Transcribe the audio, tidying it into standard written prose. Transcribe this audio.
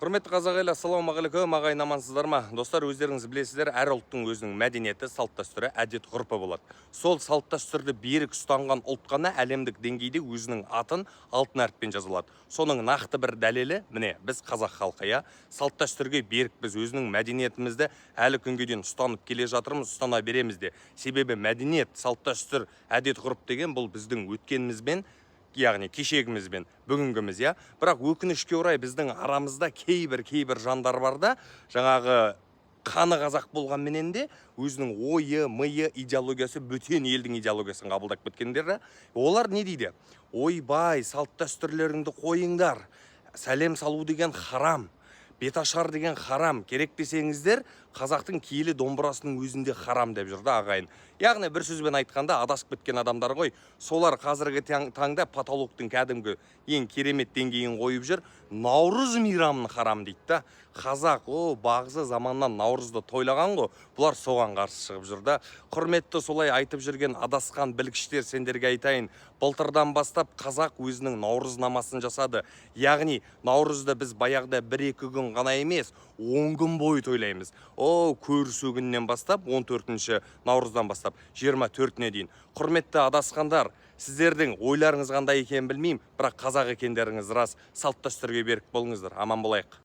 Құрметті қазақ елі, ассалаумағалейкум, ағайын, амансыздар ма? Достар, өздеріңіз білесіздер, әр ұлттың өзінің мәдениеті, салт дәстүрі, әдет ғұрпы болады. Сол салт дәстүрді берік ұстанған ұлт қана әлемдік деңгейде өзінің атын алтын әріппен жаза алады. Соның нақты бір дәлелі, міне, біз, қазақ халқы, иә, салт дәстүрге берікпіз, өзінің мәдениетімізді әлі күнге дейін ұстанып келе жатырмыз, ұстана береміз де. Себебі мәдениет, салт дәстүр, әдет ғұрып деген бұл біздің өткенімізбен, яғни кешегіміз бен бүгінгіміз, иә. Бірақ өкінішке орай, біздің арамызда кейбір жандар бар да, жаңағы қаны қазақ болғанменен де, өзінің ойы, миы, идеологиясы бөтен елдің идеологиясын қабылдап кеткендер да. Олар не дейді? «Ойбай, салт дәстүрлеріңді қойыңдар, сәлем салу деген харам, беташар деген харам, керек десеңіздер, қазақтың киелі домбырасының өзінде харам», — деп жүр да, ағайын. Яғни бір сөзбен айтқанда, адасып кеткен адамдар ғой солар. Қазіргі таңда потолоктың кәдімгі ең керемет деңгейін қойып жүр, наурыз мейрамын харам дейді да. Қазақ о бағзы заманнан наурызды тойлаған ғой, бұлар соған қарсы шығып жүр да. Құрметті солай айтып жүрген адасқан білгіштер, сендерге айтайын, былтырдан бастап қазақ өзінің наурызнамасын жасады. Яғни наурызды біз баяғыда 1-2 күн ғана емес, 10 күн бойы тойлаймыз. О, көрісу күнінен бастап, 14 наурыздан бастап 24-іне дейін. Құрметті адасқандар, сіздердің ойларыңыз қандай екенін білмеймін, бірақ қазақ екендеріңіз рас, салт дәстүрге берік болыңыздар. Аман болайық.